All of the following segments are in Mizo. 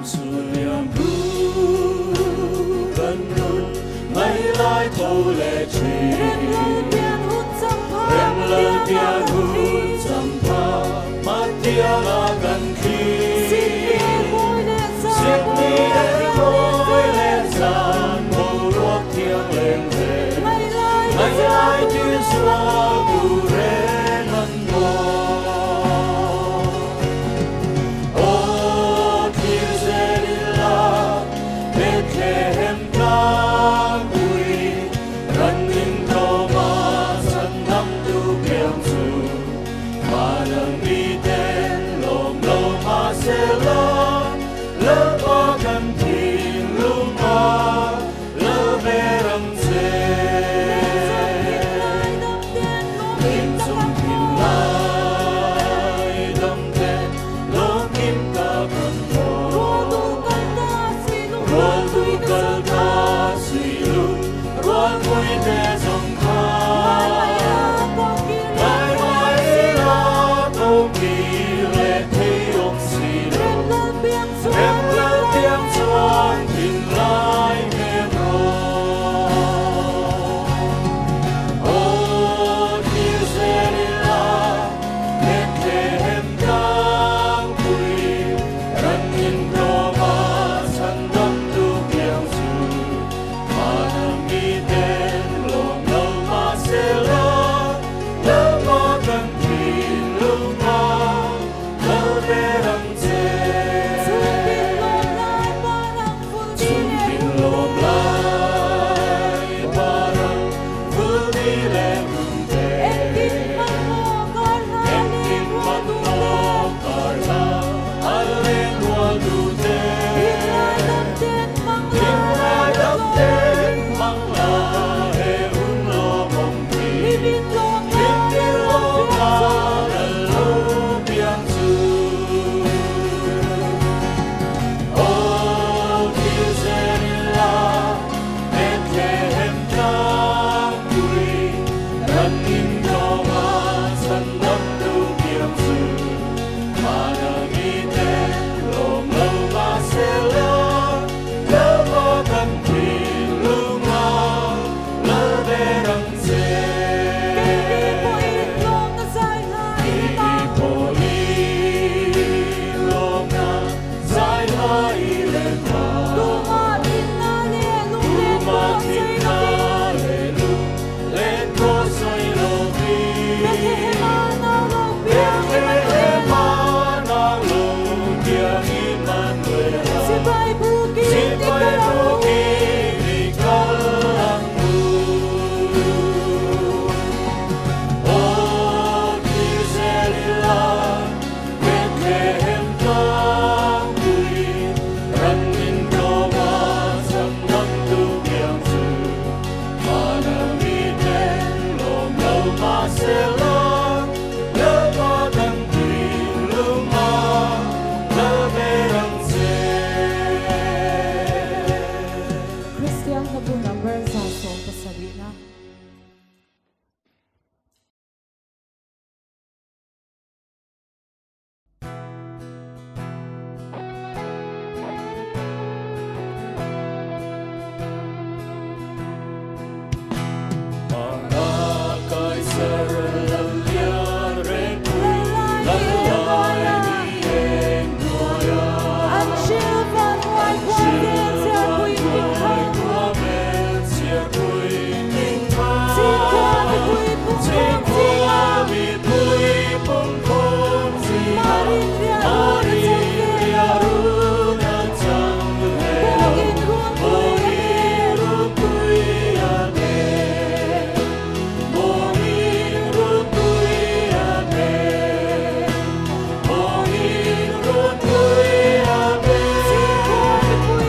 Kum sul liam hnu kan nun ngai lai tho leh thin. Rem lal pian hun champha Rem lal pian hun thlir. champha hmatianga kan thlir. Sikni mawi leh zan Sikni boruak mawi thiang leh leng vel. zan boruak thiang leng vel. Ngai lai Ngai lai ti ti zual zual tu tu reng an maw. Aw thlir zel ila Bethlehem tlangpui ranin tlawma chhandam tu piang chu. Van mi ten lawm lo mahsela Lalpa kan thinlunga lal ber ang che. Thinlai dam ten lawm Hlim kim chung tak ang thinlai dam ten lawm kim tak ang maw. Rual dul kal ta suilung Rual rualpui dul te kal zawng ta kha. suilung rualpui te zawng kha. Ngai mai ila kawngkir leh Ngai thei mai awm si ila lo. kawngkir leh thei awm si lo. Rem lal piang chuan Rem lal thinlai piang hnem chuan rawh. thinlai hnem rawh. Aw thlir zel ila Bethlehem tlangpui ranin tlawma chhandam tu piang chu. Van mi ten lawm lo mahsela Lalpa kan thinlunga lal ber ang che. Chhungtin lawm lai parang vul ni leh Chhungtin hun lawm te. lai parang vul ni leh hun te. Engtin hman maw kar hla Engtin leng rual hman duh maw te. kar hla a leng rual duh te. Thinlai dam ten mang la Thinlai hun dam lawm ten hi. mang la he hun lawmawm hi. Hlimin lawm la Hlimin lal lo lawm piang la chu. lal lo piang chu. Aw thlir zel ila Bethlehem tlangpui ranin tlawma chhandam tu piang chu. Van mi ten lawm lo mahsela Lalpa kan thinlunga lal ber ang che. Keini pawhin lawmna zai hla i rem Keini ang. pawhin lawmna zai hla i rem ang. Tumah thinna leh lunglen Tumah pawh sawi thinna lovin. leh lunglen pawh sawi lovin. Bethlehema nau lo piang Emmanuel. Bethlehema nau lo piang Emmanuel. Sipai bukin i Sipai kal ang u. bukin i kal ang u. Aw thlir zel ila Bethlehem tlangpui ranin tlawma chhandam tu piang chu. Van mi ten lawm lo mahsela Lalpa kan thinlunga lal ber ang che. Kristian hlabu number 170 na. Mana Kaisar lallian rengpui Lal lai ni lal lai eng hnuaia. ni eng hnuaia. An hril van huai khua vel chhiarpui hming thang. Khua vel chhiarpui hming thang. Chhingkhua mipui pungkhawm Chhingkhua zinga. mipui pungkhawm zinga. Marin riah run a chang Marin ve riah lo. run a chang ve lo. Bawngin runpui a Bawngin nen. runpui a nen. Bawngin runpui a nen. Bawngin runpui a Chhingkhua nen. mipui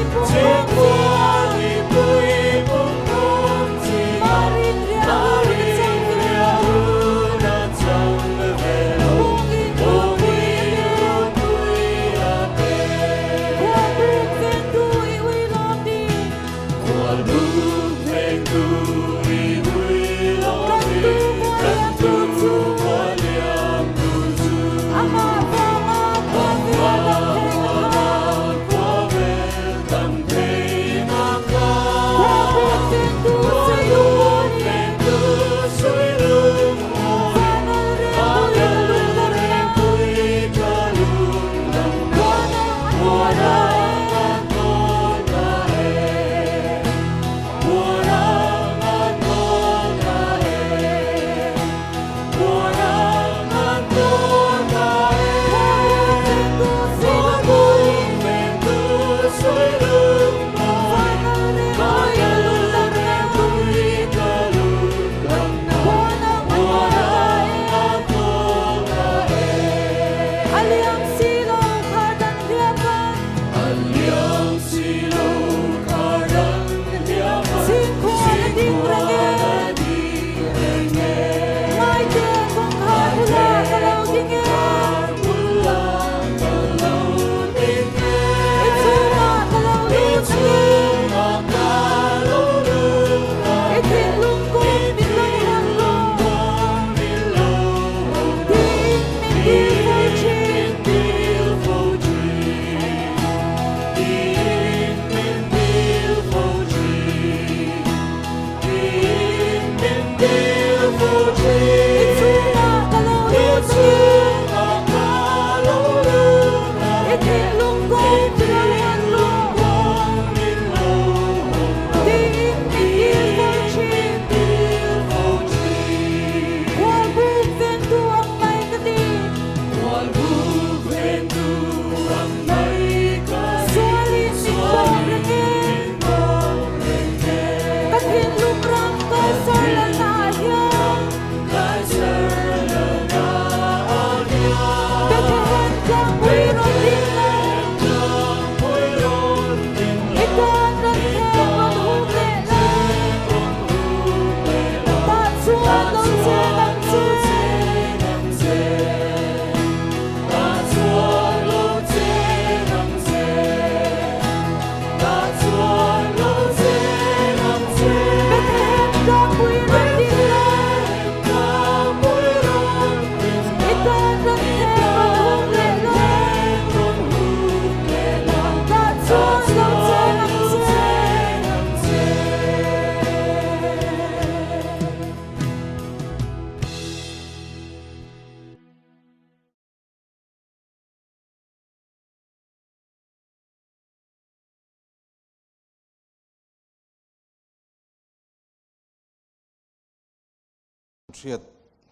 Hriat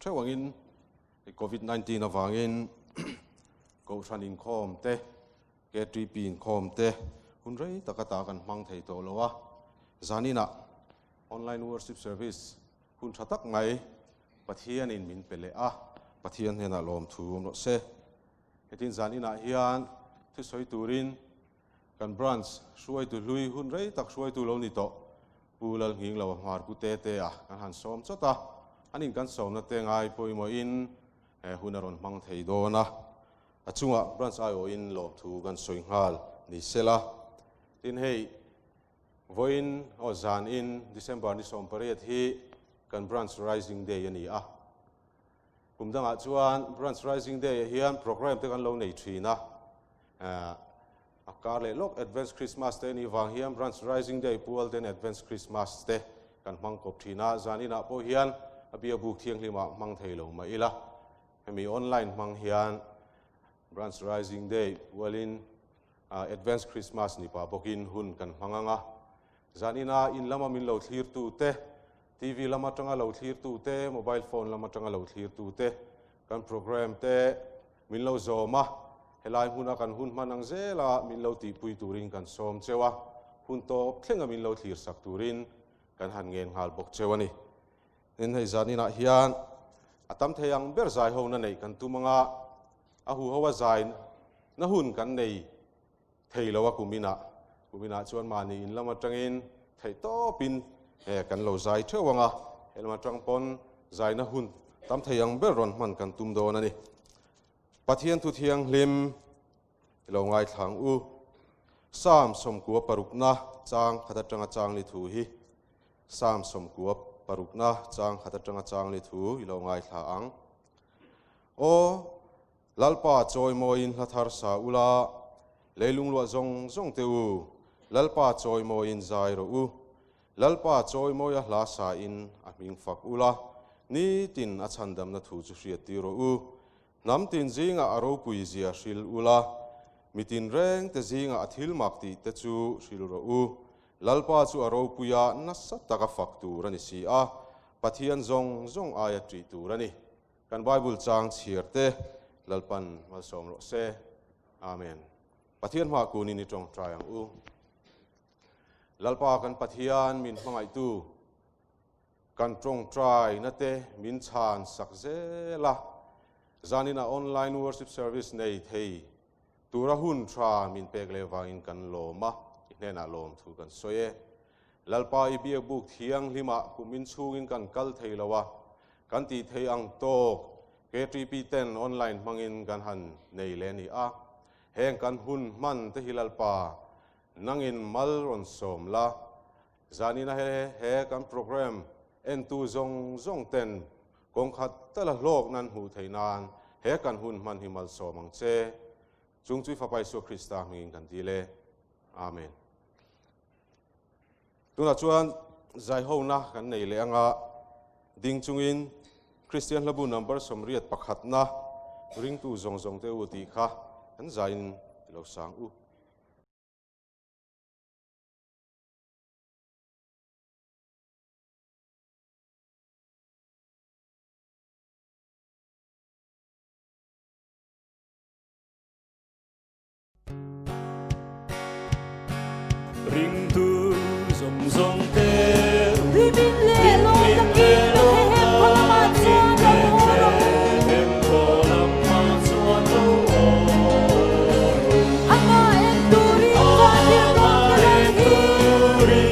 theuh angin Covid 19 avangin Kohhran inkhawm te, KTP inkhawm te hun rei tak ata kan hmang thei tawh lo a. Zaninah online worship service hun tha tak mai Pathianin min pe leh a, Pathian hnenah lawmthu awm rawh se. Hetin zaninah hian thusawi turin Kan branch hruaitu hlui hun rei tak hruaitu lo ni tawh Pu Lalnghinglo Hmar Pu Tetea kan han sawm chawt a, an in kan sawmna te ngai pawimawhin he hun a rawn hmang thei dawn a, a chungah branch aiawhin lawmthu kan sawi nghal ni sela. Tin hei vawiin aw zanin December ni 18 hi kan branch rising day a ni a, kum dangah chuan branch rising day ah hian programme te kan lo nei thin a, A kar leh lawk Advance Christmas te anih vang hian Branch Rising Day pual ten Advance Christmas te kan hmang kawp thin a, zan inah pawh hian a bia buk thianghlimah hmang thei lo mah ila, hemi online hmang hian Branch Rising Day pualin Advance Christmas ni pah bawkin hun kan hmang ang a. Zan ina in lama min lo thlirtu te, TV lam atanga lo thlirtu te, mobile phone lam atanga lo thlirtu te, kan program te min lo zawm a, helai hmuna kan hun hman ang zela min lo tihpui turin kan sawm cheu a, hun tawp thlenga min lo thlirsak turin kan han ngen nghal bawk cheu a ni. Tin, hei zan inah hian a tam thei ang ber zai hona neih kan tum anga a huho a zai na hun kan nei thei lo a kum inah. Kum inah chuan mahni in lam atangin theih tawpin kan lo zai theuh ang a, he lam atang pawn zaina hun tam thei ang ber rawn hman kan tum dawn a ni. Pathian thu thianghlim i lo ngaithla ang u. Psalm 16 chang khat atanga chang li thu hi Psalm 16 chang khat atanga chang li thu i lo ngaithla ang. Aw Lalpa chawimawiin hla thar sa ula, leilung luah zawng zawng te u, Lalpa chawimawiin zai rawh u. Lalpa chawimawia hla sain a hming fak ula, nitin a chhandamna thu chu hriat tir rawh u. Hnam tin zingah a ropui zia hril ula. Mi tinrengte zingah a thil mak tih te chu hrilh rawh u. Lalpa chu a ropuia nasa taka fak tur a ni si a, Pathian zawng zawng aia ṭih tur a ni. Kan Bible chang chhiar te Lalpan malsawm rawh se. Amen. Pathian hma kunin i tawngtai ang u. Lalpa kan Pathian min hmangaihtu, kan tawngtaina te min chhan sak zel a, zaninah online worship service nei thei tura hun tha min pek leh vangin kan lawm a, i hnenah lawm thu kan sawi e. Lalpa i biakbuk thianghlimah kum inchhungin kan kal thei lo a, kan tih theih ang tawk KTP ten online hmangin kan han nei leh a ni a. Heng kan hun hman te hi Lalpa nangin mal rawn sawm la, zanina he he kan program entu zawng zawng ten kawng khat tala hlawk nan hmuh theih nan he kan hun hman hi malsawm ang che. Chung chu i Fapa Isua Krista hmingin kan dil e. Amen. Tunah chuan zaihona kan nei leh anga ding chungin Kristian hlabu number 81 pakhatna ringtu zawng zawng te u tih kha kan zaiin lo sang u. Ringtu zawng zawng te Rimin leh lawm takin Bethlehem khaw lamah chuan lo haw rawh u. Bethlehem khaw lamah chuan lo haw rawh u. Amah en turin vantirhkoh te lal hi.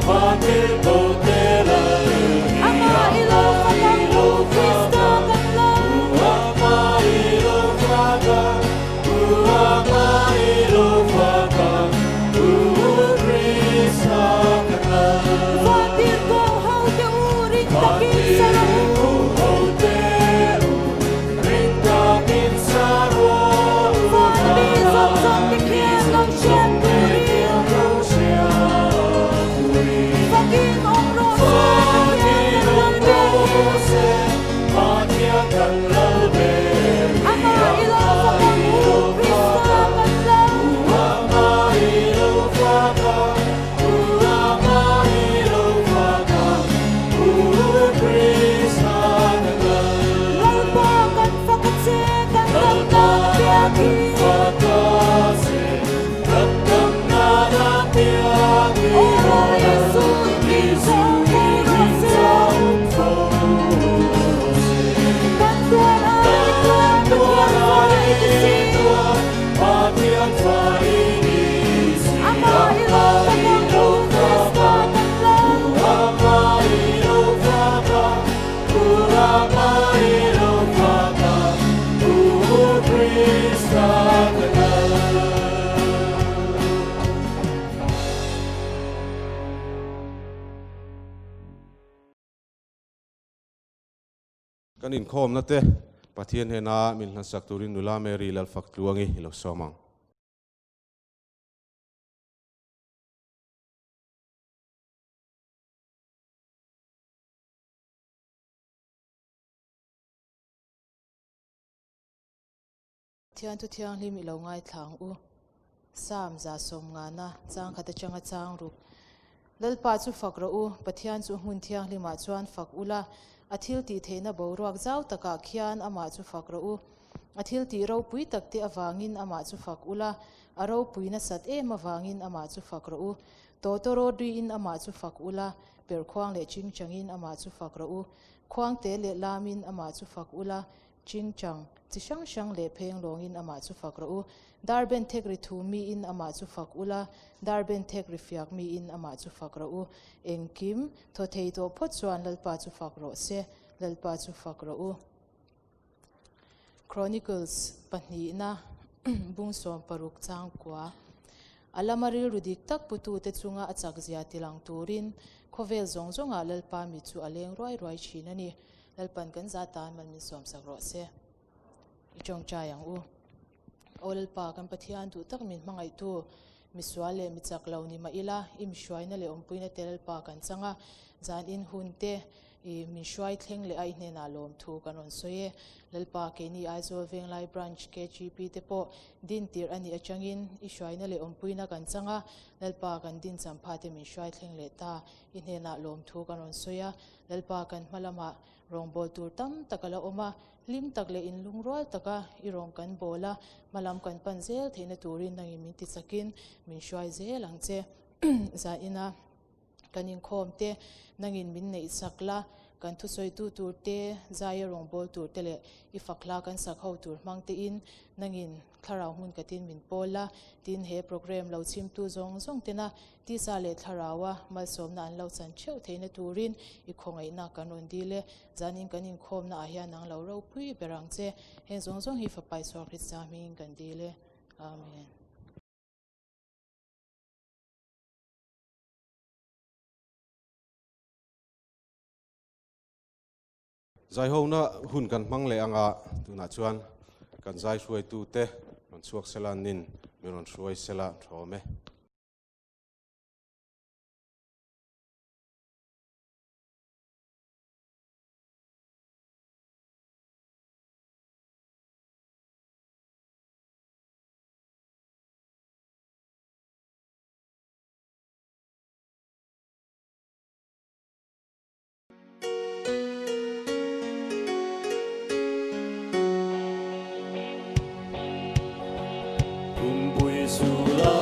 Vantirhkoh te lal hi. Amah i lo fak ang u, Krista kan lal. Amah i lo fak ang. Vantirhkoh ho te u ring takin sa rawh u. Van mi zawng zawng te khian lo hriat turin. Fakin awm rawh se Pathian kan lal ber hi. Amah i lo fak ang u, Krista kan lal. Amah i lo fak ang u, Amah i lo fak ang u, Krista kan lal. Lalpa kan fak a che, kan damna na piak hi. Lalpa kan fak a che, kan damna na piak hi. Aw Isu i hming chauh pu rawh se. Kan tuar ai tuar Pathian fa i ti si. Amah i lo fak ang u, Krista kan lal. Kan inkhawmna te Pathian hnena min hlansak turin Nula Mary Lalfak Tluangi i lo sawm ang. Pathian thu thianghlim i lo ngaithla ang u. Psalm 150 chang khat atanga chang ruk. Lalpa chu fak rawh u, Pathian chu hmun thianghlimah chuan fak ula, a thil tih theihna boruak zau takah khian amah chu fak rawh u. A thil tih ropui tak te avangin amah chu fak ula, a ropui nasat em avangin amah chu fak rawh u. Tawtawrawt riin amah chu fak ula, perhkhuang leh chingchangin amah chu fak rawh u. Khuangte leh lamin amah chu fak ula, Chingchang, chi hrang hrang leh pheng lawngin amah chu fak rawh u. Dar ben thek ri thu miin amah chu fak ula, dar ben thek ri fiak miin amah chu fak rawh u. Engkim, thaw thei tawh phawt chuan Lalpa chu fak rawh se, Lalpa chu fak rawh u. Chronicles pahnihna bung 16 changkua. A lama rilru dik tak putute chunga a chakzia tilang turin khawvel zawng zawngah Lalpa mi chu a leng ruai ruai thin a ni. Lalpan kan za tan mal min sawmsak rawh se. I tawngtai ang u. Aw Lalpa, kan Pathian duh tak min hmangaihtu, misual leh mi chak lo ni mah ila, i mihruaina leh awmpuina te Lalpa kan chang a, zan in hun te, I min hruai thleng leh a i hnenah lawmthu kan rawn sawi e. Lalpa keini Aizawl Venglai Branch KGP te pawh din tirh a nih atangin i hruaina leh awmpuina kan chang a, Lalpa kan din champha te min hruai thleng leh ta i hnenah lawmthu kan rawn sawi a. Lalpa kan hma lamah rawngbâwl tur tam tak a la awm a, hlim tak leh inlungrual taka i rawn kan bâwl a, hma lam kan pan zel theihna turin nangin min tichakin min hruai zel ang che. Zaina. Kan inkhawm te, nangin min neih sak la, kan thusawitu tur te, zaia rawngbâwl tur te leh i fak hla kan sak ho tur hmang tein nangin thlarau hmun katin min pawl la, tin he programme lo chhimtu zawng zawng tena tisa leh thlaraua malsawmna an lo chan theuh theihna turin i khawngaihna kan rawn dil e. Zanin kan inkhawmna ah hian nang lo ropui ber ang che. Heng zawng zawng hi Fapa Isua Krista hmingin kan dil e. Amen. Zaihona hun kan hmang leh anga tunah chuan kan zai hruaitute rawn chhuak sela nin min rawn hruai sela thawm e. Kumpui sula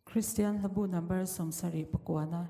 Kristian Hlabu number 70 pakuana.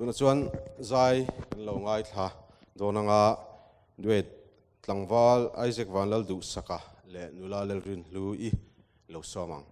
Tuna chuan zai kan lo ngaithla dawn anga duet tlangval Isaac Vanlal Duhsaka leh nula Lalrin Hlu-i lo sawm ang.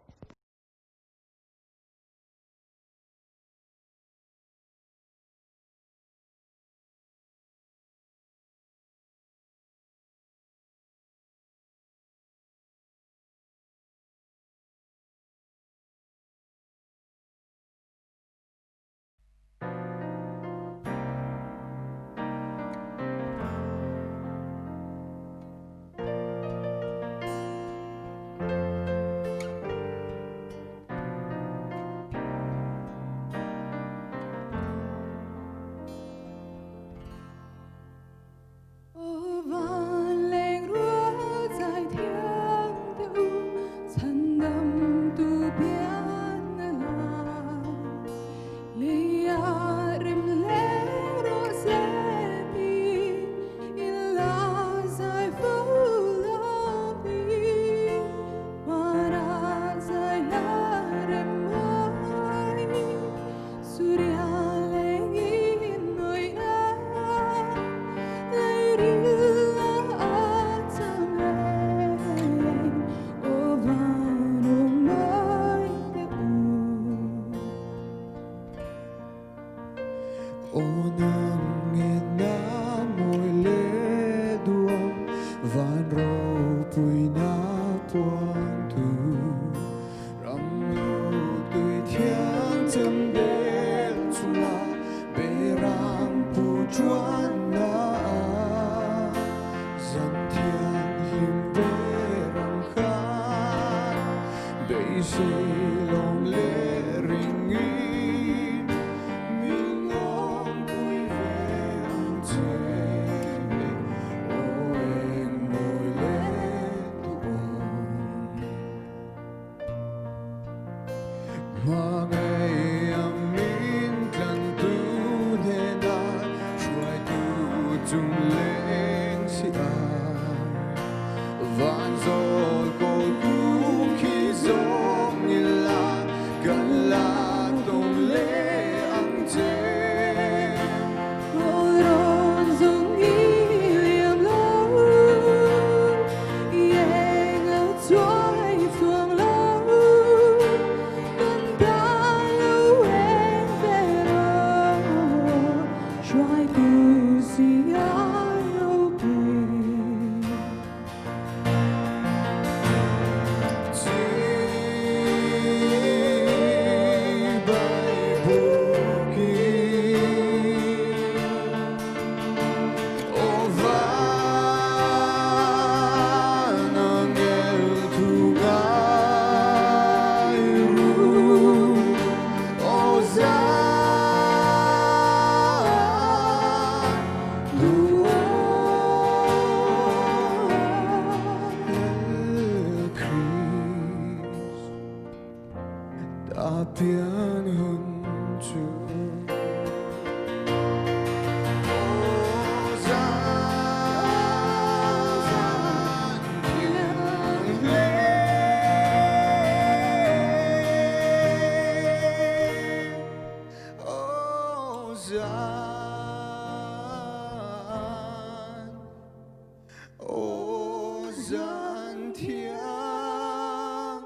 hun chu. Aw zan thianghlim. Aw zan, aw zan thianghlim.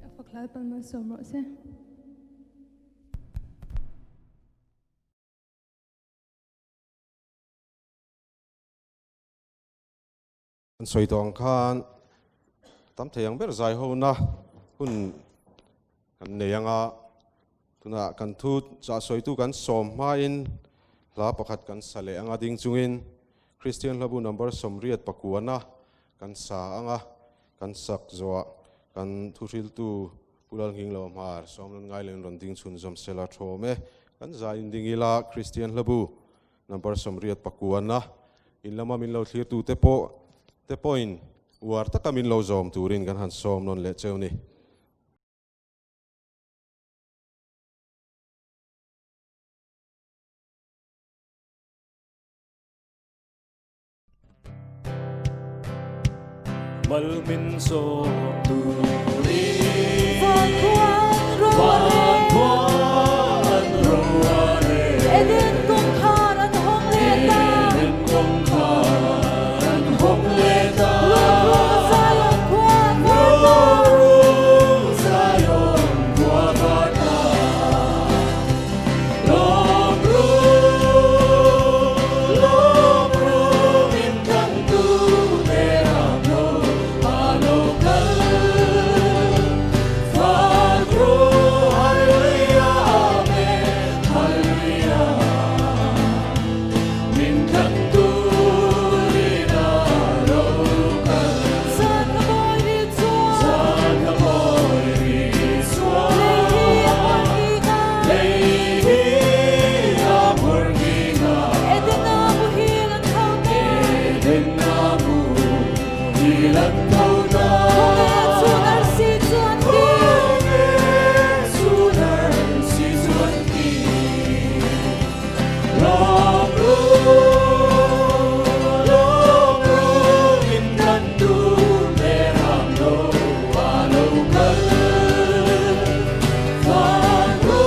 A fak Lalpan malsawm rawh se. An sawi tawh ang khan tam thei ang ber zai hona hun kan nei ang a, tunah kan thu chah sawitu kan sawm hmain hla pakhat kan sa leh ang a ding chungin Kristian Hlabu number 89 kan sa ang a, kan sak zawhah kan thuhriltu Pu Lalnghinglo Hmar sawm rawn ngai leh rawn ding chhunzawm sela thawm e. Kan zai in ding ila Kristian Hlabu Number 89 in lama min lo thlirtu te pawh te pawhin uar taka min lo zawm turin kan han sawm nawn leh cheu ni. Mal min sawm turin Van khuan ro a Van rel khuan ro a rel Eden kawngkhar an hawng leh ta Eden kawngkhar an hawng leh ta Lut ru Zion khua var ta Lut ru Zion khua var ta Lawm ru, lawm ru, min tlantu Beram lo a lo kal. Fak ru, Hallelujah, Amen, Hallelujah. Min tlantu rin a lo kal. Zan ka bawi ri chuan. Zan ka bawi ri chuan. Lei hi a hmur nging a. Lei hi a hmur nging a. Eden a muhil an tho ta. Eden a muhil an tho ta. Khawnge chhun arsi chu an ti. Khawnge chhun arsi chu an ti. Lawm ru, lawm ru, min tlantu Beram lo a lo kal. Fak ru,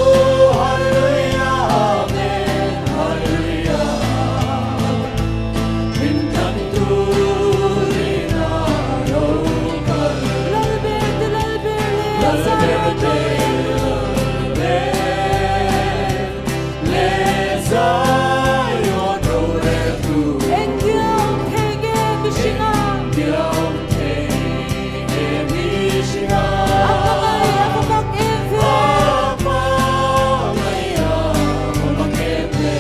Hallelujah, Amen, Hallelujah. Min tlantu rin a lo kal. Lalber te lalber leh Lalber te lalber leh Zion roreltu. Engtia awm thei nge mihringa? Engtia awm thei nge mihringa? A hmangaih a va mak em ve? A hmangaih a va mak em ve?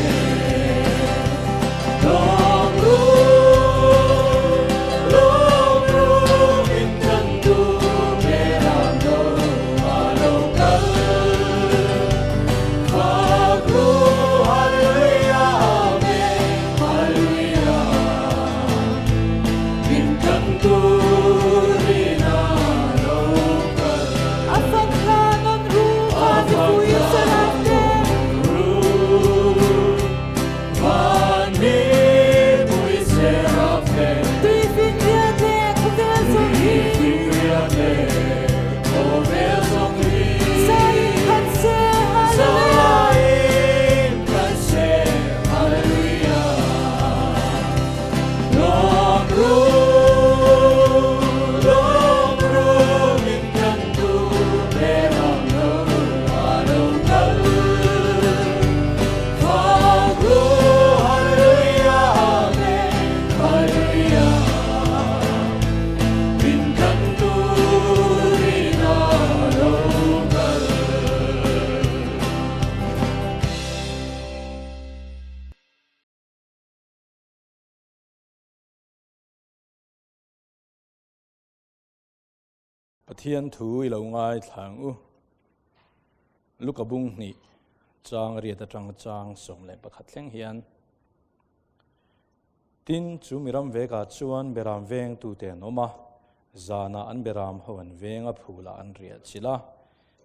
Lawm ru, lawm ru, min tlantu Beram lo a lo kal. Fak ru, Hallelujah, Amen, Hallelujah. Min tlantu rin a lo kal. A fak hla nawn ru, van mipui seraf te. Van mipui seraf te. Tuifinriat leh khawvel zawng hi. Tuifinriat leh khawvel zawng hi. Zaiin khat se, Hallelujah. Zaiin khat se, Hallelujah. Lawm ru, lawm ru, min tlantu Beram lo a lo kal. Fak ru, Hallelujah, Amen, Hallelujah. Min tlantu rin a lo kal. Pathian thu i lo ngaithla ang u. Luka bung hnih chang riat atang chang 11 thleng hian. Tin, chu mi ram vekah chuan beram vengtute an awm a, zanah an beram ho an veng a, phulah an riah chilh a.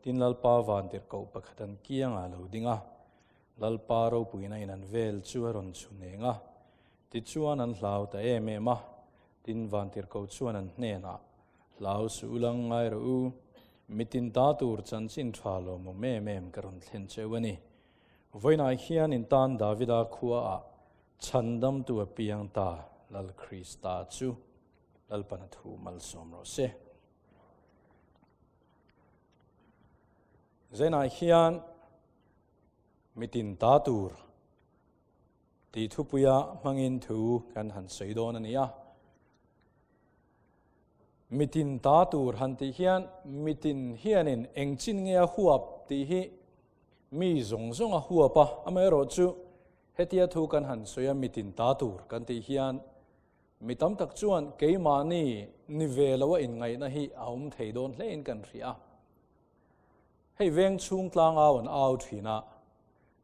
Tin, Lalpa vantirhkoh pakhat an kiangah a lo ding a, Lalpa ropuina in an vel chu a rawn chhu neng a. Tichuan an hlau ta em em a, tin vantirhkoh chuan an hnenah, Hlau suh u lang ngai rawh u, mitin ta tur chanchin tha lawmawm em em ka rawn thlen cheu a ni. Vawiinah hian in tan Davida khuaah Chhandamtu a piang ta Lal Krista chu Lalpana thu malsawm rawh se. Zainah hian mitin ta tur tih thupuia hmangin thu kan han sawi dawn a ni a. Mitin ta tur han tih hian mitin hianin eng chin nge a huap tih hi mi zawng zawng a huap a, amaherawhchu Hetia thu kan han sawi a mitin ta tur kan tih hian mi tam tak chuan keimahni ni ve lo a inngaihna hi a awm thei dawn hle in kan hria a. Hei veng chhung tlangau an au thin a,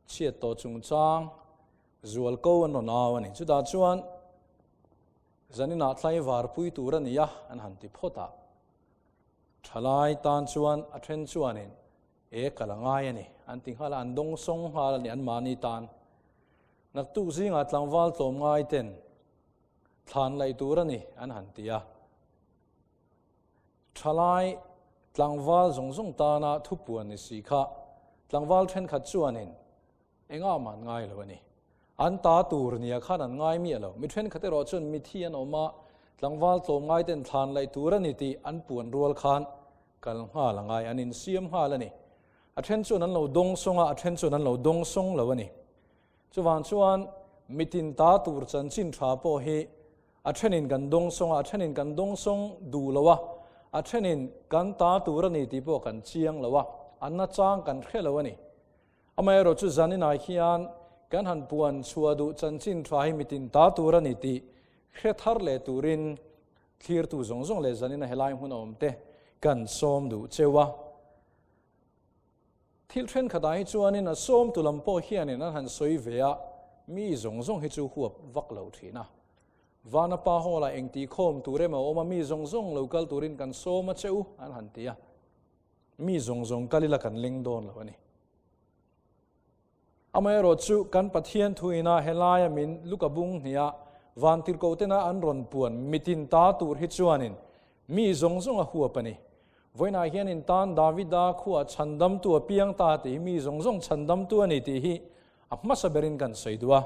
chhiat tawh chungchang zual ko an rawn au a ni. Chutah chuan zaninah tlaivar pui tur a ni a an han ti phawt a. Thalai tan chuan a then chuanin E kal a ngai a ni, an ti nghal a, an dawng sawng nghal a ni anmahni tan. Naktuk zingah tlangval tlawm ngai ten thlan laih tur a ni, an han ti a. Thalai tlangval zawng zawng tana thupuan ni si kha tlangval thenkhat chuanin engah mah an ngai lo a ni. An ta tur nia khan an ngai miah lo. Mi thenkhat erawh chuan mithi an awm a, tlangval tlawm ngai ten thlan laih tur a ni tih an puan rual khan kal nghal a ngai, an insiam nghal a ni. A then chuan an lo dawng sawng a, a then chuan an lo dawng sawng lo a ni. Chuvang chuan mitin ta tur chanchin tha pawh hi a thenin kan dawng sawng a, a thenin kan dawng sawng duh lo a, a thenin kan ta tur a ni tih pawh kan chiang lo a, an nachang kan hre lo a ni. Amaherawh chu zaninah hian kan han puan chhuah duh chanchin tha hi mitin ta tur a ni tih hre thar leh turin thlirtu zawng zawng leh zanina helai hmun a awm te kan sawm duh cheu a. Thil thenkhatah hi chuanin a sawmtu lam pawh hianin an han sawi ve a, mi zawng zawng hi chu huap vak lo thin a. Vana pa hawlah engti khawm tur emaw a awm a, mi zawng zawng lo kal turin kan sawm a cheu an han ti a. Mi zawng zawng kal ila kan leng dawn lo a ni. Amaherawh chu kan Pathian thuina helaia min luka bung hnia vantirhkoh tena an rawn puan mitin ta tur hi chuanin mi zawng zawng a huap a ni. Vawiinah hian in tan Davida khuaa chhandamtu a piang ta tih hi mi zawng zawng chhandamtu a ni tih hi a hmasa berin kan sawi duh a.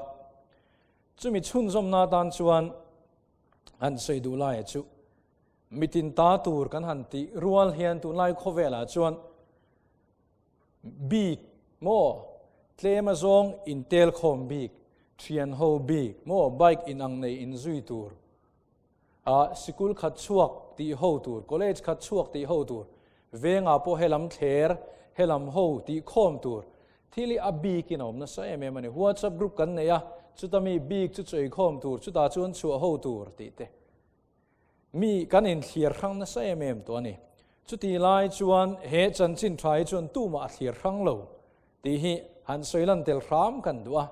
Chumi chhunzawmna atan chuan han sawi duh laia chu Mitin ta tur kan han tih rual hian tunlai khawvelah chuan bik maw tlem azawng intel khawm bik, thian ho bik maw bike inang nei inzui tur, ah sikul khat chhuak tih ho tur, college khat chhuak tih ho tur, vengah pawh helam thler, helam ho tih khawm tur, thil hi a bikin a awm nasa em em a ni. WhatsApp group kan nei a, chuta mi bik chu chawi khawm tur, chutah chuan chhuah ho tur tih te. Mi kan inthlir hrang nasa em em tawh a ni. Chutih lai chuan he chanchin tha hi chuan tumah a thlir hrang lo tih hi han sawi lan tel hram kan duh a.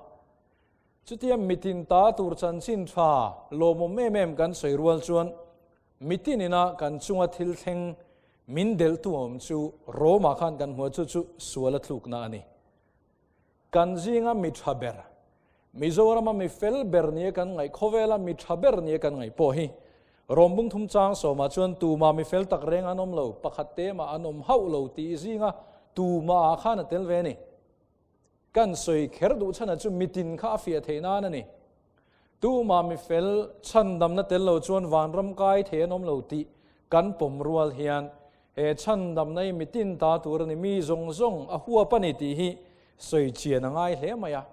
Chutia mitin ta tur chanchin tha lawmawm em em kan sawi rual chuan mitin ina kan chunga thil thleng min delhtu awm chu Rome-ah khan kan hmu a, chu chu sual a tlukna a ni. Kan zinga mi tha ber, Mizorama mi fel ber nia kan ngaih, khawvela mi tha ber nia kan ngaih pawh hi Rawmbung thum chang sawmah chuan tumah mi fel tak reng an awm lo, pakhat te mah an awm hauh lo tih zinga tumah ah khan a tel ve a ni. Kan sawi kher duh chhanah chu mitin kha a fiah theih nan a ni. Tumah mi fel chhandamna tel lo chuan vanram kai thei an awm lo tih kan pawm rual hian He chhandamna hi mitin ta tur a ni, mi zawng zawng a huap a ni tih hi sawi chian a ngai hle mai a.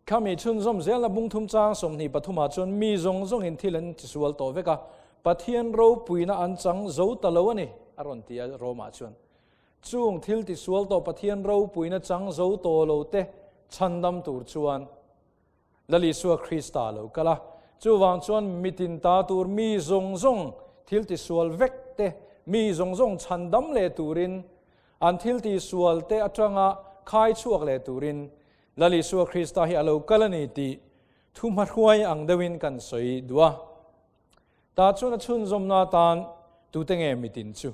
Khami chhunzawm zelna bung thum chang 23 ah chuan mi zawng zawngin thil an tisual tawh vek a, Pathian ropuina an chang zo ta lo a ni, a rawn ti a Rome-ah chuan. Chung thil tisual tawh Pathian ropuina chang zo tawh lo te chhandam tur chuan Lal Isua Krista a lo kal a, chuvang chuan mitin ta tur mi zawng zawng thil tisual vek te, mi zawng zawng chhandam leh turin, an thil tisual te atanga khai chhuak leh turin Lal Isua Krista hi a lo kal a ni tih. Thu hmahruai ang deuhin kan sawi duh a. Tah chuan a chhunzawmna atan tute nge mitin chu?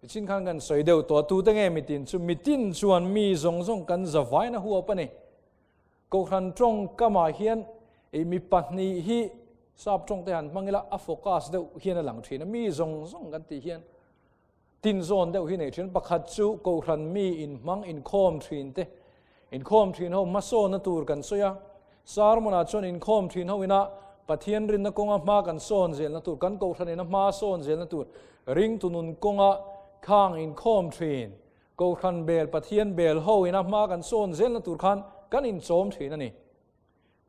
Tichin khan kan sawi deuh tawh a, tute nge mitin chu? Mitin chuan mi zawng zawng kan zavain a huap a ni. Kohhran tawngkamah hian i mi pahnih hi sap tawng te han hmang ila a focus deuh hian a lang thin a, mi zawng zawng kan tih hian tinzawn deuh hi nei thin. Pakhat chu Kohhran mi inhmang inkhawm thin te, inkhawm thin ho hmasawnna tur kan sawi a, sermon-ah chuan inkhawm thin ho ina Pathian rinna kawnga hma kan sawn zelna tur, kan Kohhran ina hma sawn zelna tur, ringtu nun kawnga khang inkhawm thin, Kohhran bel, Pathian bel ho ina hma kan sawn zelna tur khan kan inchawm thin a ni.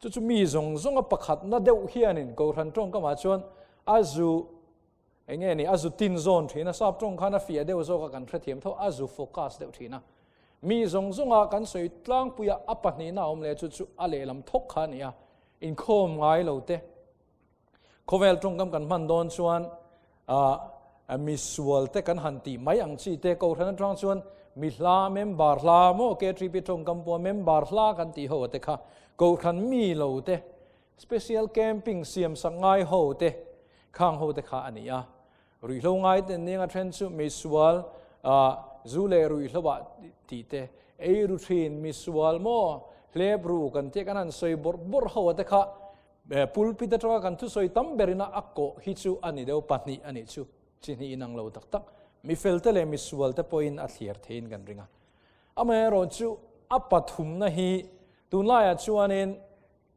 Chu chu mi zawng zawnga pakhatna deuh hianin Kohhran tawngkamah chuan a zu eng nge ni, a zu tin zawn thin a, sap tawng khan a fiah deuh zawk a kan hrethiam tho, a zu focus deuh thin a. Mi zawng zawnga kan sawi tlangpuia a pahnihna awm leh chu chu a lehlam thawk kha a ni a, inkhawm ngai lo te. Khawvel tawngkam kan hman dawn chuan misual te kan han tih mai ang chi te Kohhran atang chuan mi hla member hla maw KTP tawngkam pawh member hla kan tih ho te kha Kohhran mi lo te special camping siam sak ngai ho te khang ho te kha a ni a. Ruihhlo ngai ten ning a then chu misual zu leh ruihhlo ah tih te ei ru thin misual maw hlep ru kan tih kan han sawi bawrh bawrh ho te kha Pulpit atanga kan thusawi tam berina a kawh hi chu a ni deuh, pahnih a nih chu, chi hnih inang lo tak tak, mi felte leh mi sualte pawhin a thliar theiin kan ring a. Amaherawhchu a pathumna hi tunlaiah chuanin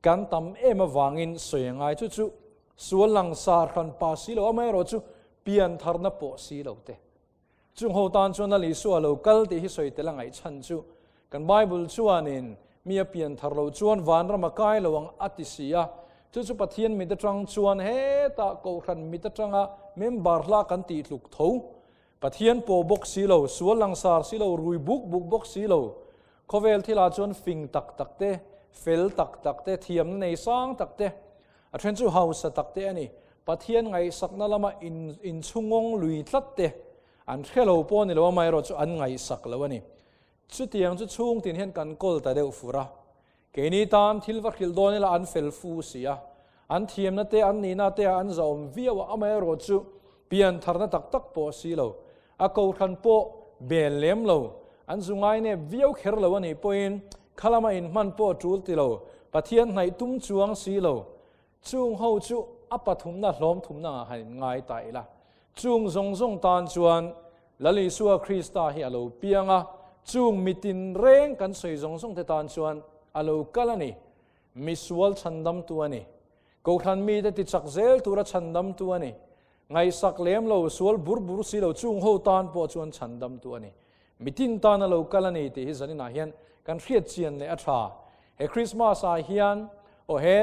kan tam em avangin sawi a ngai, chu chu sual langsar hran pa si lo, amaherawhchu piantharna pawh si lo te. Chung ho tan chuan Lal Isua lo kal tih hi sawi tel a ngaihchhan chu kan Bible chuanin mi a pian thar lo chuan vanram a kai lo ang a ti si a, chu chu Pathian mit atang chuan hetah Kohhran mit atanga member hla kan tih tluk tho. Pathian pawh bawk si lo, sual langsar si lo, rui buk buk bawk si lo. Khawvel thilah chuan fing tak tak te, fel tak tak te, thiamna nei sang tak te, A then chu hausa tak te a ni. Pathian ngaihsakna lama in inchhungawng lui tlat te an hre lo pawh a ni lo, amaherawh chu an ngaihsak lo a ni. Chutiang chu chhungtin hian kan kawl ta deuh fur a. Keini tan thil va hrilh dawn ila an fel fu si a. An thiamna te, an nihna te ah an zahawm viau a, amaherawh chu piantharna tak tak pawh a si lo. A kohhran pawh bel lem lo, an zu ngainep viau kher lo a nih pawhin khalama inhman pawh a tul ti lo, Pathian hnaih tum chuang si lo. Chung ho chu a pathumna hlawm thumna ah han inngai ta ila. Chung zawng zawng tan chuan Lal Isua Krista hi a lo piang a, chung mitin reng kan sawi zawng zawng te tan chuan a lo kal a ni. Misual chhandamtu a ni. Kohhran mite tichak zel tura chhandamtu a ni. Ngaihsak lem lo, sual bur bur si lo chung ho tan pawh chuan chhandamtu a ni. Mitin tan a lo kal a ni tih hi zaninah hian kan hriat chian leh a tha. He Christmas ah hian aw he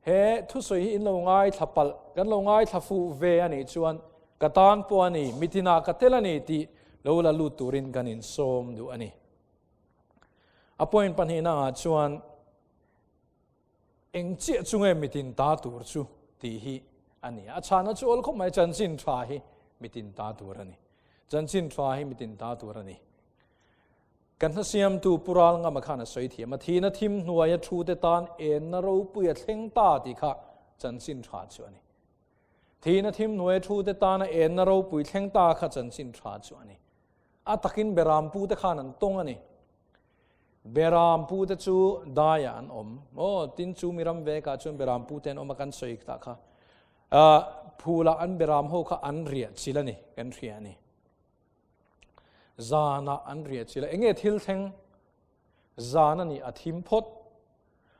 he thusawi hi in lo ngaithla palh, kan lo ngaithla fuh ve a nih chuan ka tan pawh a ni, mitinah ka tel a ni tih lo la lut turin kan insawm duh a ni. A point pahnihna ah chuan Eng chiah chu nge mitin ta tur chu tih hi a ni. A chhana chu awl khawp mai, chanchin tha hi mitin ta tur a ni. Chanchin tha hi mitin ta tur a ni. Kan hnasiamtu Pu Ralngama khan a sawi thiam a, thihna thim hnuaia thute tan enna ropui a thleng ta tih kha chanchin tha chu a ni. Thihna thim hnuaia thute tana enna ropui thleng ta kha chanchin tha chu a ni. A takin Berampute khan an tawng a ni. Beram pute chu daiah an awm. Aw, tin chu mi ram vekah chuan beram pute an awm a kan sawi tah kha. Phulah an beram ho kha an riah chil a ni, kan hria a ni. Zanah an riah chil a. Enge thil thleng? Zan a ni, a thim phawt.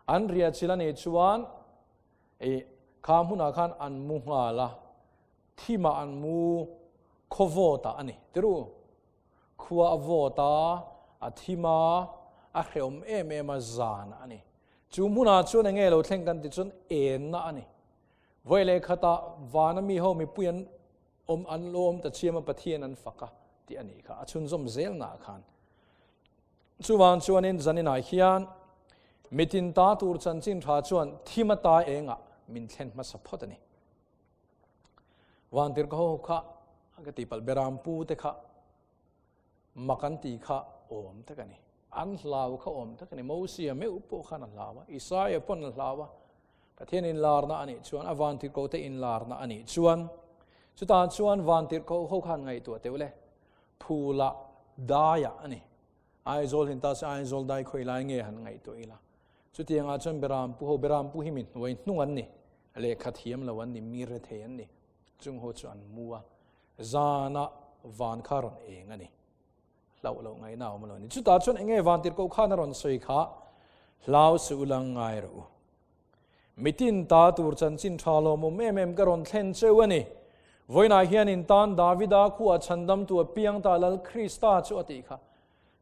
An riah chil a nih chuan e, kha hmunah khan an mu nghal a. Thimah an mu khawvawtah a ni. Tiru? Khua a vawt a, a thim a, a hrehawm em em a, zan a ni. Chu hmunah chuan enge lo thleng kan tih chuan enna a ni. Vawi leh khatah vana mi ho mipui an awm an lo awm ta chiam a, Pathian an fak a tih a nih kha, a chhunzawm zelnaah khan. Chuvang chuanin zaninah hian mitin ta tur chanchin tha chuan thim ata engah min thlen hmasa phawt a ni. Vantir ka ho kha ka ti palh beram pu te kha mak an ti kha awm tak a ni. An hlau kha awm tak a ni. Mosia meuh pawh khan a hlau a, Isaia pawn a hlau a. Pathian inlarna a nih chuan, a vantirhkohte inlarna a nih chuan, chutah chuan vantirhkoh ho khan ngaihtuah teuh le, phula daiah a ni. Aizawl hin ta se Aizawl dai khawi lai nge han ngaihtuah ila. Chutiangah chuan Beram pu ho, Beram pu hi mi hnuai hnung an ni, lehkha thiam lo an ni, mi rethei an ni. Chung ho chu an mu a, zanah van kha rawn eng a ni. Hlauh loh ngaihna a awm lo a ni. Chutah chuan enge vantirhkoh khan a rawn sawi kha, Hlau suh u lang ngai rawh u. Mitin ta tur chanchin tha lawmawm em em ka rawn thlen cheu a ni. Vawiinah hian in tan Davida khuaa chhandamtu a piang ta Lal Krista chu a tih kha.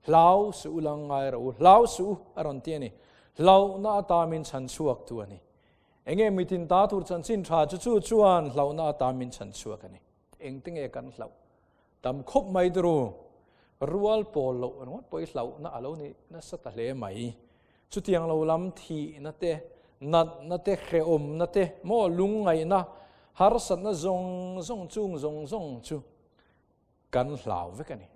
Hlau suh u lang ngai rawh u, hlau suh u a rawn ti a ni. Hlauhna ata min chhan chhuak tu a ni. Enge mitin ta tur chanchin tha chu chu chuan hlauhna ata min chhan chhuak a ni. Engte nge kan hlauh? Tam khawp mai turu. Rual pawl loh ringawt pawh hi hlauhna a lo ni nasa ta hle mai. Chutiang lo lam thihna te, natna te, hrehawmna te, maw lungngaihna, harsatna zawng zawng chung zawng zawng chu kan hlau vek a ni.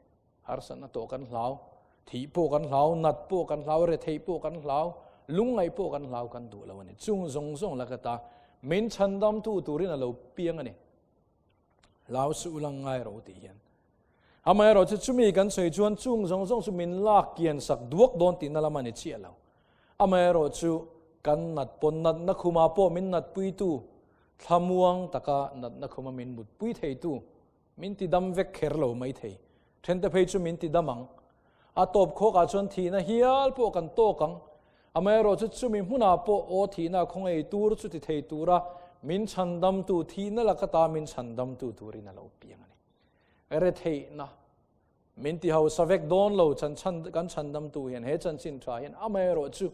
Harsatna tawh kan hlau, thih pawh kan hlau, nat pawh kan hlau, retheih pawh kan hlau, lungngaih pawh kan hlau kan duh lo a ni. Chung zawng zawng laka ta min chhandamtu turin a lo piang a ni. Hlau suh u lang ngai rawh u tih hian. Amaherawh chu chumi kan sawi chuan chung zawng zawng chu min lak kian sak duak dawn tihna lam a ni chiah lo. Amaherawh chu kan nat pawn natna khumah pawh min natpuitu, thlamuang taka natna khuma min mutpui theitu, min tidam vek kher lo mai thei. Thente phei chu min tidam ang. A tawp khawkah chuan thihna hial pawh kan tawk ang. Amaherawh chu chumi hmunah pawh aw thihna khawngaih tur chu ti thei tura min chhandamtu, thihna laka ta min chhandamtu turin a lo piang a ni. Retheihna min ti hausa vek dawn lo chan chhan kan chhandamtu hian he chanchin tha hian amaherawh chu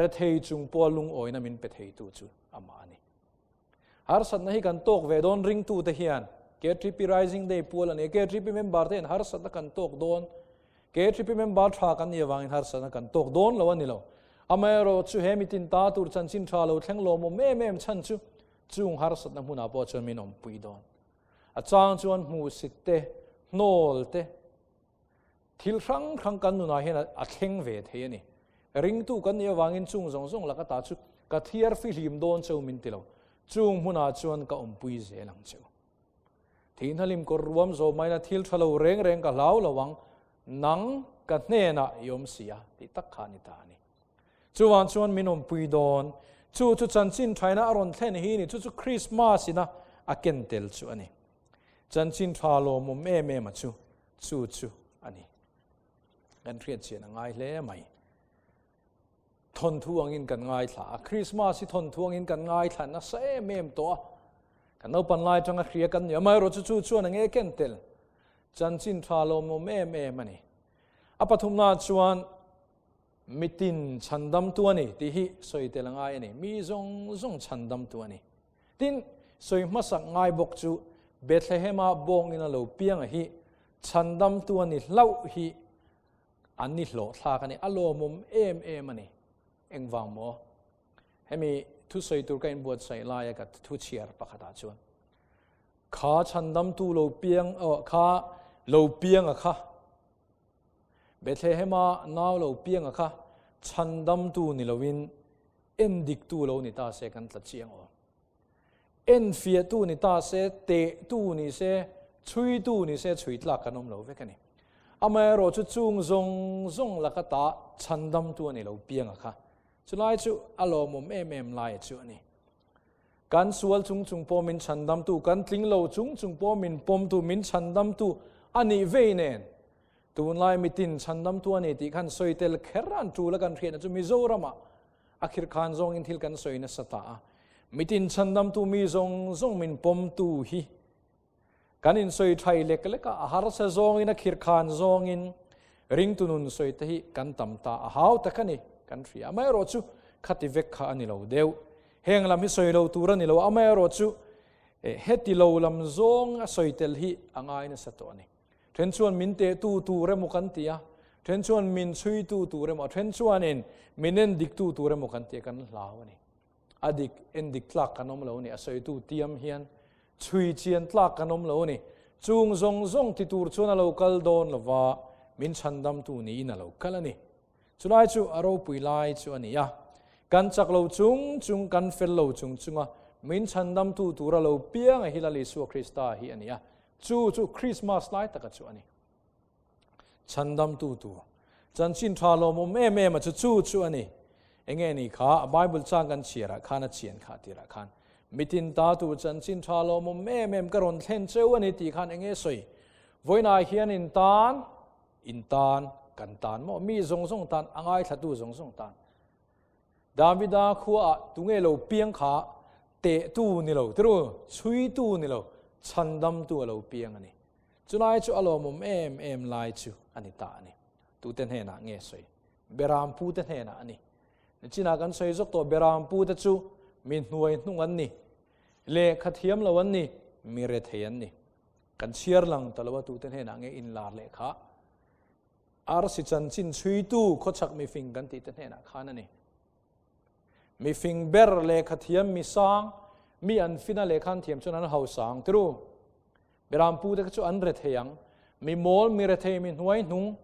rethei chung pawha lungawina min pe theitu chu amah a ni. Harsatna hi kan tawk ve dawn ringtute hian KTP Rising Day pual a ni a, KTP member te hian harsatna kan tawk dawn. KTP member tha kan nih avangin harsatna kan tawk dawn lo a ni lo. Amaherawh chu he mitin ta tur chanchin tha lo thleng lawmawm em em chhan chu chung harsatna hmunah pawh chuan min awmpui dawn. A chang chuan hmuhsit te, hnawl te, thil hrang hrang kan nunah hian a thleng ve thei a ni. Ringtu kan nih avangin chung zawng zawng laka ta chu ka thiar fihlim dawn cheu min ti lo. Chung hmunah chuan ka awmpui zel ang cheu. Thihna kawr ruam zawh maina thil tha lo reng reng ka hlau lo ang, nang ka hnenah i awm si a tih tak kha a ni ta a ni. Chuvang chuan min awmpui dawn. Chu chu chanchin thaina a rawn thlen hi ni, chu chu Krismas ina a ken tel chu a ni. Chanchin tha lawmawm em em a chu, chu chu a ni. Kan hriat chian a ngai hle mai. Thawnthu angin kan ngaithla a, Krismas hi thawnthu angin kan ngaithla nasa em em tawh a. Kan naupan lai atanga hria kan ni a, amaherawh chu chu chuan a nge ken tel. Chanchin tha lawmawm em em a ni. A pathumna chuan mitin chhandamtu a ni tih hi sawi tel a ngai a ni. Mi zawng zawng chhandamtu a ni. Tin, sawi hmasak ngai bawk chu Bethlehema bawngin a lo piang a hi chhandamtu a ni hlauh hi an ni hlawhthlak a ni. A lawmawm em em a ni. Engvang maw? Hemi thusawi tur ka inbuatsaih laia ka thu chhiar pakhatah chuan kha chhandamtu lo piang, kha lo piang a kha Bethlehema nau lo piang a kha chhandamtu ni loin en diktu lo ni ta se kan tla chiang awm. En fiahtu ni ta se, tehtu ni se, chhuitu ni se chhui tlak kan awm lo vek a ni. Amaherawh chu chung zawng zawng laka ta chhandamtu a ni lo piang a kha. Chulai chu a lawmawm em em lai chu a ni. Kan sual chung chung pawh min chhandamtu, kan tling lo chung chung pawh min pawmtu, min chhandamtu a nih vei nen. Tunlai mitin chhandamtu a ni tih khan sawi tel kher an tul a kan hriatna chu Mizoramah a khirkhan zawngin thil kan sawi nasa ta a. Mitin chhandamtu mi zawng zawng min pawmtu hi kan insawi thai lek lek a, a harsa zawngin a khirkhan zawngin ringtu nun sawi te hi kan tam ta a hau tak a ni kan hria. Amaherawh chu khati vek kha a ni lo deuh. Heng lam hi sawi lo tur a ni lo. Amaherawh chu heti lo lam zawng a sawi tel hi a ngai nasa tawh a ni. Then chuan min tehtu tur emaw kan ti a, then chuan min chhuitu tur emaw, then chuanin min en diktu tur emaw kan ti a, kan hlau a ni. A dik en dik tlak kan awm lo a ni. A sawitu tiam hian chhui chian tlak kan awm lo a ni. Chung zawng zawng ti tur chuan a lo kal dawn lova, min chhandamtu niin a lo kal a ni. Chulai chu a ropui lai chu a ni a. Kan chak lo chung chung, kan fel lo chung chunga min chhandamtu tura lo piang a hi Lal Isua Krista hi a ni a. Chu chu Krismas lai taka chu a ni. Chhandamtu tur. Chanchin tha lawmawm em em a chu chu chu a ni. Enge ni kha a Bible chang kan chhiarah khan a chian kha tirah khan mitin ta tur chanchin tha lawmawm em em ka rawn thlen cheu a ni tih khan enge sawi. Vawiinah hian in tan, in tan, kan tan maw? Mi zawng zawng tan, a ngaithlatu zawng zawng tan. Davida khuaah tunge lo piang kha tehtu ni lo, tiru, chhuitu ni lo, chhandamtu a lo piang a ni. Chulai chu a lawmawm em em lai chu a ni ta a ni. Tute hnenah nge sawi? Berampute hnenah a ni. Nichinah kan sawi zawk tawh Berampute chu mi hnuai hnung an ni, lehkha thiam lo an ni, mi rethei an ni. Kan chhiar lang ta lo a tute hnenah nge inlar lehkha Arsi chanchin chhuitu khawchhak mifing kan tih te hnenah khan a ni. Mifing ber lehkha thiam mi sang, mi an fina lehkha an thiam chuan an hausa ang tiru. Berampu te kha chu an re thei ang. Mi mawl, mi rethei, mi hnuai hnung,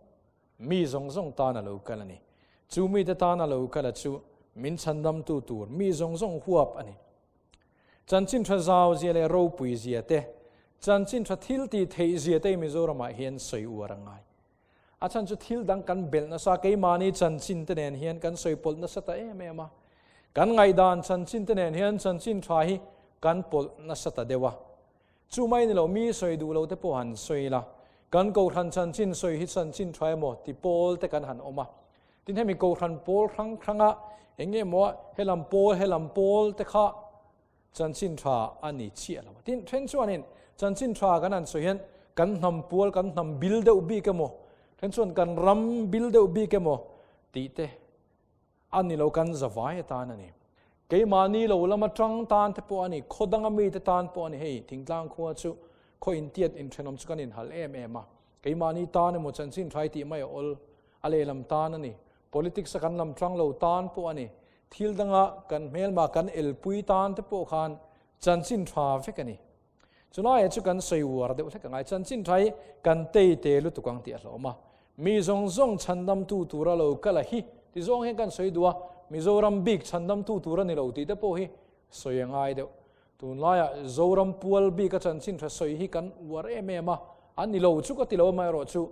mi zawng zawng tan a lo kal a ni. Chu mite tan a lo kal a chu min chhandamtu tur mi zawng zawng huap a ni. Chanchin tha zau zia leh ropui zia te, chanchin tha thil tih theih zia te hi Mizoramah hian sawi uar a ngai. A chhan chu thil dang kan belh nasa, keimahni chanchin te nen hian kan sawi pawlh nasa ta em em a. Kan ngaihdan chanchin te nen hian chanchin tha hi kan pawlh nasa ta deuh a. Chu mai ni lo, mi sawi duh lo te pawh han sawi la, kan kohhran chanchin sawi hi chanchin tha emaw ti pawl te kan han awm a. Tin hemi kohhran pawl hrang hranga eng nge maw helam pawl helam pawl te kha chanchin tha a ni chiah lo. Tin then chuanin chanchin tha kan han sawi hian kan hnam pual kan hnam bil deuh bik emaw then chuan kan ram bil deuh bik emaw tih te a ni lo kan zavai atan a ni. Keimahni lo lama tang tan te pawh a ni, khaw danga mite tan pawh a ni. Hei thingtlang khua chu khaw intiat inthenawm chu kan inhal em em a. Keimahni tan emaw chanchin tha i tih mai a awl, a lehlam tan a ni. Politics a kan lam tang lo tan pawh a ni. Thil danga kan hmelma kan elpui tan te pawh khan chanchin tha vek a ni. Chulaiah chu kan sawi uar deuh hlek a ngai. Chanchin tha hi kan tei te lutuk ang tih a hlawm a. Mi zawng zawng chhandamtu tura lo kal a hi ti zawng hian kan sawi duh a, Mizoram bik chhandamtu tur a ni lo tih te pawh hi sawi a ngai deuh. Tunlaiah Zoram pual bika chanchin tha sawi hi kan uar em em a, a ni lo chu ka ti lo amaherawhchu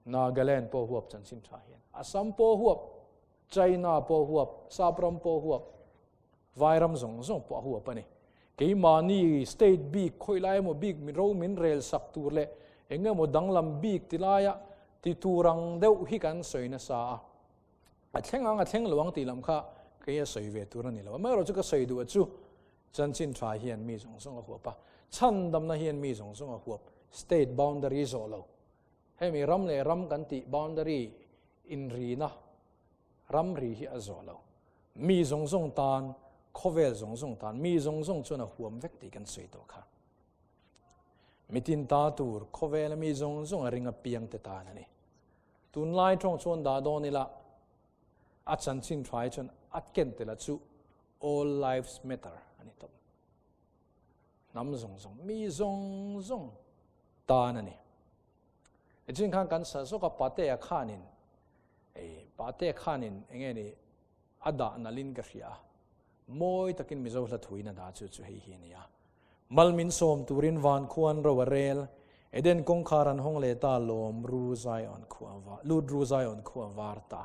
Nagaland pawh huap chanchin tha hian Assam pawh huap, China pawh huap, Sapram pawh huap, Vairam zawng zawng pawh a huap a ni. Keimahni state bik khawi lai emaw bik mi ro min rel sak tur leh eng emaw danglam bik ti laia ti tur ang deuh hi kan sawi nasa a. A thleng ang a thleng lo ang tih lam kha kei a sawi ve tur a ni lo. Amaherawhchu ka sawi duh a chu Chanchin tha hian mi zawng zawng a huap a, chhandamna hian mi zawng zawng a huap, state boundary zawh lo. Hemi ram leh ram kan tih boundary inrina ramri hi a zawh lo. Mi zawng zawng tan, khawvel zawng zawng tan, mi zawng zawng chuan a huam vek tih kan sawi tawh kha. Mitin ta tur khawvela mi zawng zawng a ring apiang te tan a ni. Tunlai tawng chuan dah dawn ila, a chanchin tha hi chuan a ken tel a chu All lives matter a ni tawp. Hnam zawng zawng, mi zawng zawng tan a ni. Echin khan kan sa zawk a Patea khanin, ei Patea khanin enge ni a dah nalin ka hria a. Mawi takin Mizo hla thuin a dah chu chu hei hi a ni a. Mal min sawm turin van khuan ro a rel, Eden kawngkhar an hawng leh ta lawm ru Zion khua va, lut ru Zion khua var ta.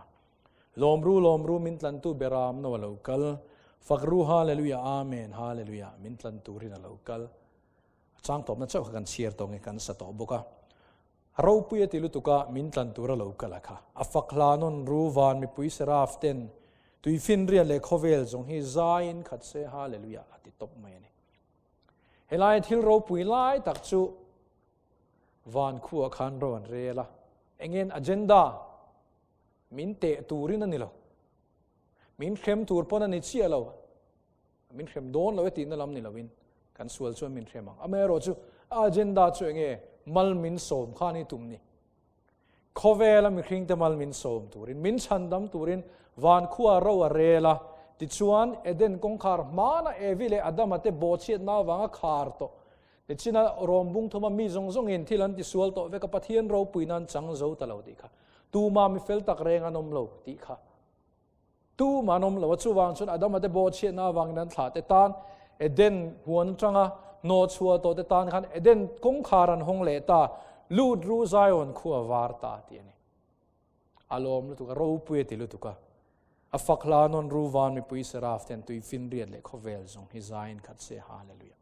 Lawm ru lawm ru min tlantu beram no a lo kal, Fak ru Hallelujah Amen Hallelujah min tlan turin a lo kal. A chang tawpna chauh kha kan chhiar tawh nge kan sa tawh bawk a. A ropui a ti lutuk a min tlan tur a lo kal a kha. A fak hla nawn ru van mipui seraf ten tuifinriat leh khawvel zawng hi zaiin khat se Hallelujah a ti tawp mai a ni. Helai thil ropui lai tak chu van khuah khan ro an rel a. Engin agenda Min teh turin a ni lo. Min hrem tur pawn a ni chiah lo. Min hrem dawn lo e tihna lam ni loin kan sual chuan min hrem ang. Amaherawh chu a agenda chu enge mal min sawm kha ni tum ni. Khawvela mihringte mal min sawm turin, min chhandam turin van khua ro a rel a. Tichuan Eden kawngkhar hmana Evi leh Adama te bawhchhiatna avanga khar tawh. Tichina Rom bung thuma mi zawng zawngin thil an tisual tawh vek a, Pathian ropui nan chang zo ta lo tih kha. Tuma mi fel tak reng an awm lo tih kha. Tu man awm lo a, chuvang chuan Adama te bawhchhiatna avangin an thlah te tan Eden huan atanga hnawh chhuah tawh te tan khan Eden kawngkhar an hawng leh ta, lut ru Zion khua var ta tih a ni. A lawm lutuk a, ropui a ti lutuk a. A fak hla nawn ru van mipui Seraf ten tui finriat leh khawvel zawng hi zaiin khat se Hallelujah.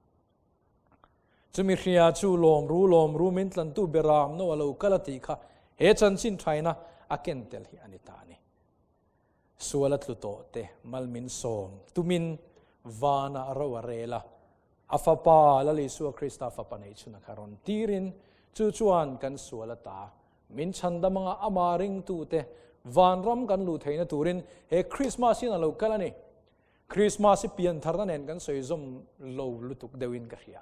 Chumi hria chu lawm ru lawm ru min tlantu beram no a lo kal a tih kha he chanchin thaina a ken tel hi a ni ta a ni. Sual a tlu tawh te mal min sawm tumin vana a ro a rel a, a fapa Lal Isua Krista fapa neih chhun a kha rawn tirin chu chuan kan sual ata min chhandam anga ama ringtute vanram kan luh theihna turin he Krismas hian a lo kal a ni. Krismas hi piantharna nen kan sawi zawm lo lutuk deuhin ka hria.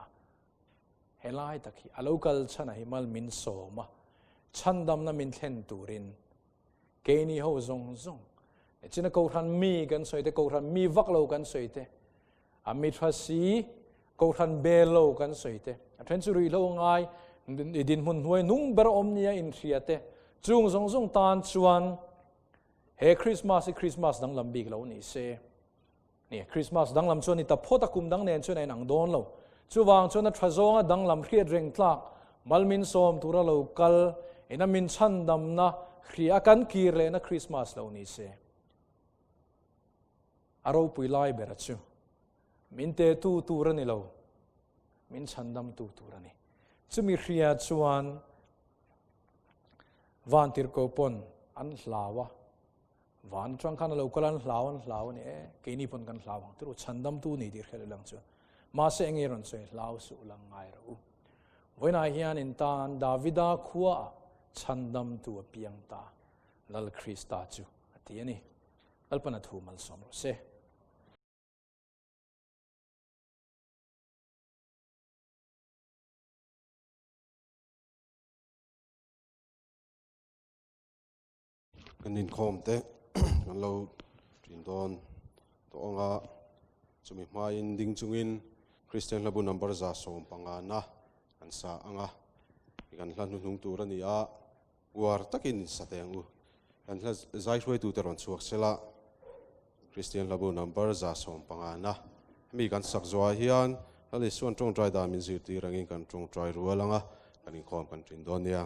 Helai tak hi a lo kal chhan a hi mal min sawm a, chhandamna min thlen turin Keini ho zawng zawng, china kohhran mi kan sawi te, kohhran mi vak lo kan sawi te, a mi tha si, kohhran bel lo kan sawi te, a then chu ruihhlo ngai, i dinhmun hnuai nung ber awm nia inhria te, chung zawng zawng tan chuan he Christmas hi Christmas danglam bik lo ni se. Ni, Christmas danglam chuan ni ta phawt a kum dang nen chuan a inang dawn lo. Chuvang chuan a tha zawnga danglam hriat reng tlak, malmin sawm tura lo kal, ina min chhandamna hria a kan kir lehna Christmas lo ni se. A ropui lai bera chu min tetu tur a ni lo, min chhandamtu tur a ni. Chumi hria chuan vantirhkoh pawn an hlau a, Van atang khan a lo kal an hlau an hlau a ni e, keini pawn kan hlau ang turu chhandamtu ni tih hriat lang chuan. Mahse enge rawn sawi hlau suh lang ngai rawh u. Vawiinah hian in tan Davida khua ah chhandamtu a piang ta Lal Krista chu a ti a ni. Lalpan a thu malsawm rawh se. Kan inkhawm te kan lo thin dawn tawh ang a, chumi hmain ding chungin Kristian hlabu number 150 na kan sa ang a, kan hla hnuhnung tur a ni a, uar takin in sa teh ang u. Kan hla zai hruaitute rawn chhuak sela, Kristian hlabu number 150 na hemi kan sak zuah hian Lal Isua'n tawngtai dan min zirtir angin kan tawngtai rual ang a, kan inkhawm kan thin dawn nia.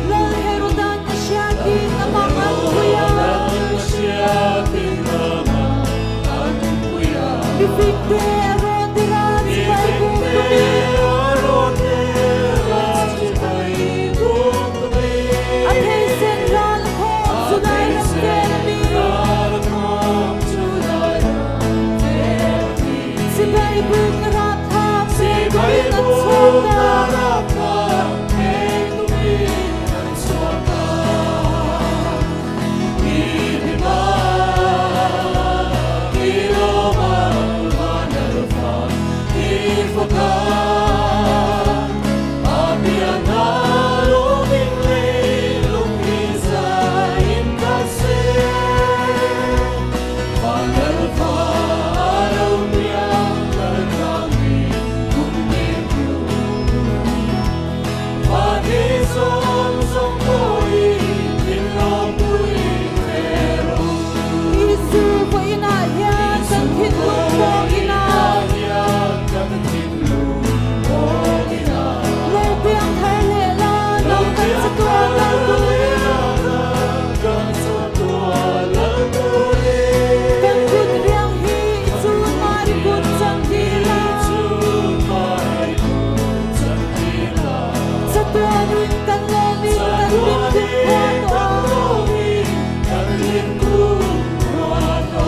Lal Herodan a hriatin a mang an pui a. Mifingte a rawn dir a chibai buk tumin. A pheisen ral a khawm July ram vel a mi. Chibai buk na rapthlak pek tumin an chhuak ta. Isu vawiinah hian kan thinlung pawngin Lo piang thar leh la, nang kan chatuah lal turin. Kan kut riang hi i chun mari kut chan dil a. Chatuanin kan lawmin kan hlim kum khua tawh a.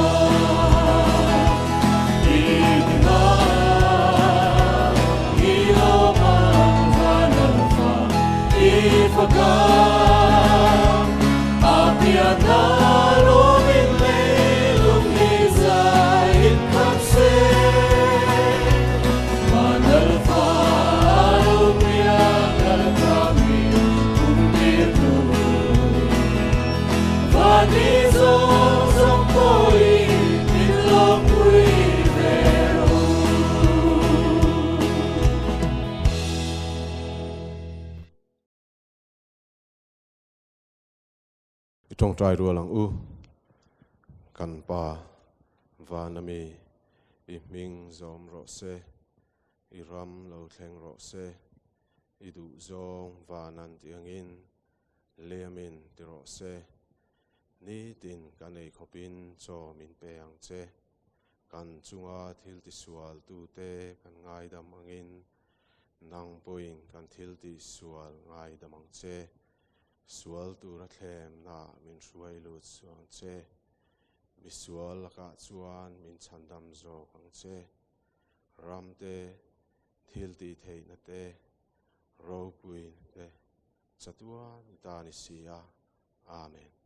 I tawngtai rual ang u, kan Pa van ami i hming zawm rawh se, i ram lo thleng rawh se, i duh zawng van an tih angin liamin ti rawh se, nitin kan ei khawpin chaw min pe ang che, kan chunga thil tisual tute kan ngaidam angin nang pawhin kan thil tihsual ngaidam ang che, Sual tura thlemna min hruai lut suh ang che. Misual lakah chuan min chhandam zawk ang che. Ram te, thil tih theihna te, ropuina te chatuan i ta ni si a. Amen.